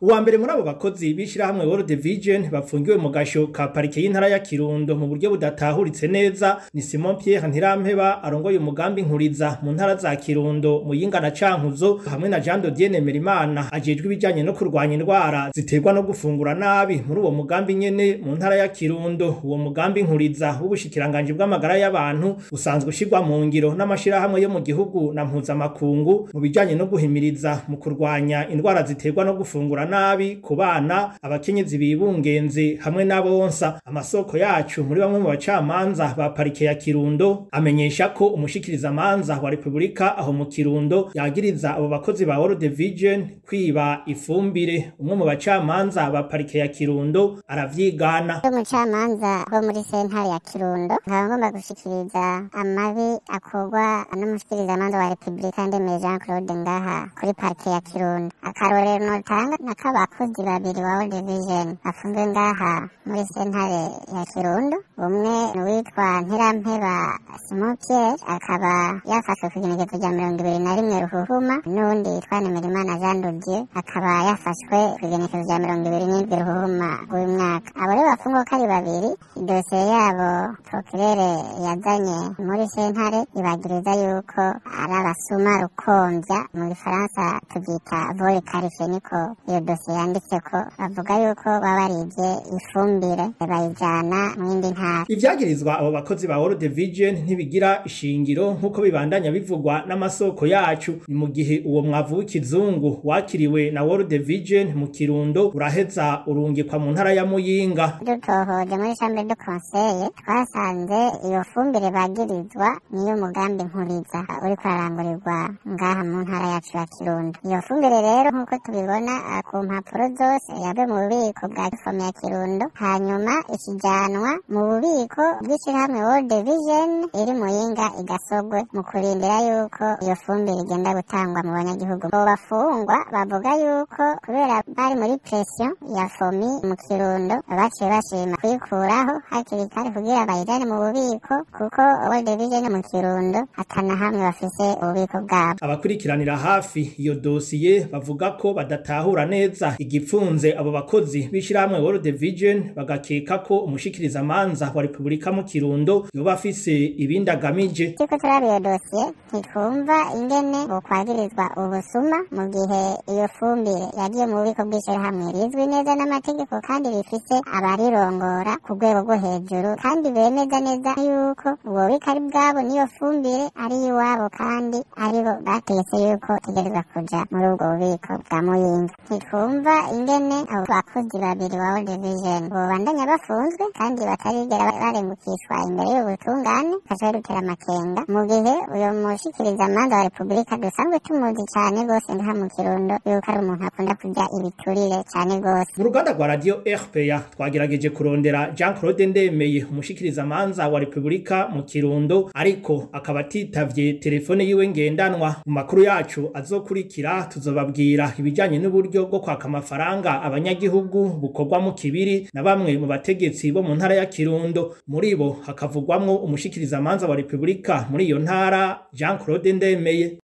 Uwa mbere muri abo bakozi b'ishirahamwe World Vision bafungiwe mu gasho ka parike y'intara ya Kirundo mu buryo budatahuritse neza ni Simon Pierre Ntirampeba arongoye umugambi Nkuriza mu ntara za Kirundo, Muyinga na Cankuzo, hamwe na Jean de Dieu Nemerimana ajejwe ibijanye no kurwanya indwara ziterwa no gufungura nabi muri uwo mugambi nyene mu ntara ya Kirundo. Uwo mugambi Nkuriza w'ubushikiranganji bw'amagara y'abantu usanzwe ushirwa mu ngiro n'amashirahamwe yo mu gihugu na mpuzamakungu mu bijanye no guhimiriza mu kurwanya indwara ziterwa no gufungura nabi ku bana, abakenyezi bibungenze hamwe n'abonsa. Amasoko yacu muri bamwe mu bacamanza ba parike ya Kirundo amenyesha ko umushikirizamanza wa Republika aho mu Kirundo yagiriza abo bakozi ba World Vision kwiba ifumbire. Umwe mu bacamanza ba parike ya Kirundo aravyigana. Umucamanza wo muri sentare ya Kirundo nkaba ngomba gushikiriza amabi akorwa n'umushikirizamanza wa Republika Ndemeye Jean Claude ngaha kuri parike ya Kirundo. Akarorero notanga n'akabakozi babiri wa World Vision bafunzwe ngaha muri sentare ya Kirundo. Umwe ni uwitwa Ntirampeba Simon Pierre, akaba yafashwe ku igenekerezo rya 21 Ruhuhuma, n'uwundi yitwa Nemerimana Jean de Dieu akaba yafashwe ku igenekerezo rya 27 Ruhuhuma w'uyu mwaka. Abo rero bafungwa ko ari babiri, idosiye yabo procureur yazanye muri sentare ibagiriza yuko ari abasuma rukomvya, mu gifaransa tubyita vol qualifié, niko iyo dosiye yanditseko. Bavuga yuko baba barivye ifumbire bayijana mu yindi ntara. Ivyagirizwa abo bakozi ba World Vision ntibigira ishingiro nk'uko bibandanya bivugwa n'amasoko yacu. Ni mu gihe uwo mwavu w'ikizungu wakiriwe na World Vision mu Kirundo uraheza urungikwa mu ntara ya Muyinga. Dutohoje muri chambre de conseil twasanze iyo fumbire bagirizwa niyo mugambi Nkuriza uriko urarangurirwa ngaha mu ntara yacu ya Kirundo. Iyo fumbire rero nk'uko tubibona ku mpapuro zose yabe mu bubiko bwa FOMI ya Kirundo, hanyuma ikijanwa mu bubiko bw'ishirahamwe World Vision iri Muyinga igasogwe mu kurindira yuko iyo fumbire igenda gutangwa mu banyagihugu. Abo bafungwa bavuga yuko kubera bari muri pression ya FOMI mu Kirundo baciye bashima kuyikuraho hakiri kare kugira bayijane mu bubiko, kuko World Vision mu Kirundo atana hamwe bafise ububiko bwabo. Abakurikiranira hafi iyo dosiye bavuga ko badatahura neza igipfunze abo bakozi b'ishirahamwe World Vision, bagakeka ko umushikirizamanza wa Republika mu Kirundo yoba afise ibindi agamije. Turiko turaba iyo dosiye ntitwumva ingene bokwagirizwa ubusuma mu gihe iyo fumbire yagiye mu bubiko bw'ishirahamwe rizwi neza n'amategeko kandi rifise abarirongora ku rwego rwo hejuru, kandi bemeza neza yuko ubwo bubiko ari bwabo n'iyo fumbire ari iwabo, kandi aribo bategetse yuko itegerezwa kuja muri ubwo bubiko bwa Muyinga. Ntitwumva ingene abo bakozi babiri ba World Vision bobandanya bafunzwe kandi batarigera barengukishwa imbere y'ubutungane, bikaca bidutera amakenga mu gihe uyo mushikirizamanza wa Republika dusanzwe tumuzi cane gose ngaha mu Kirundo yuko ari umuntu akunda kurya ibiturire cane gose. Mu ruganda rwa Radio RPA twagerageje kurondera Jean Claude Ndemeye, umushikirizamanza wa Republika mu Kirundo, ariko akaba atitavye telefone yiwe ngendanwa. Mu makuru yacu azokurikira tuzobabwira ibijanye n'uburyo bwo kwaka amafaranga abanyagihugu bukorwa mu kibiri na bamwe mu bategetsi bo mu ntara ya Kirundo. Muri bo hakavugwamwo umushikirizamanza wa Republika muri iyo ntara Jean Claude Ndemeye.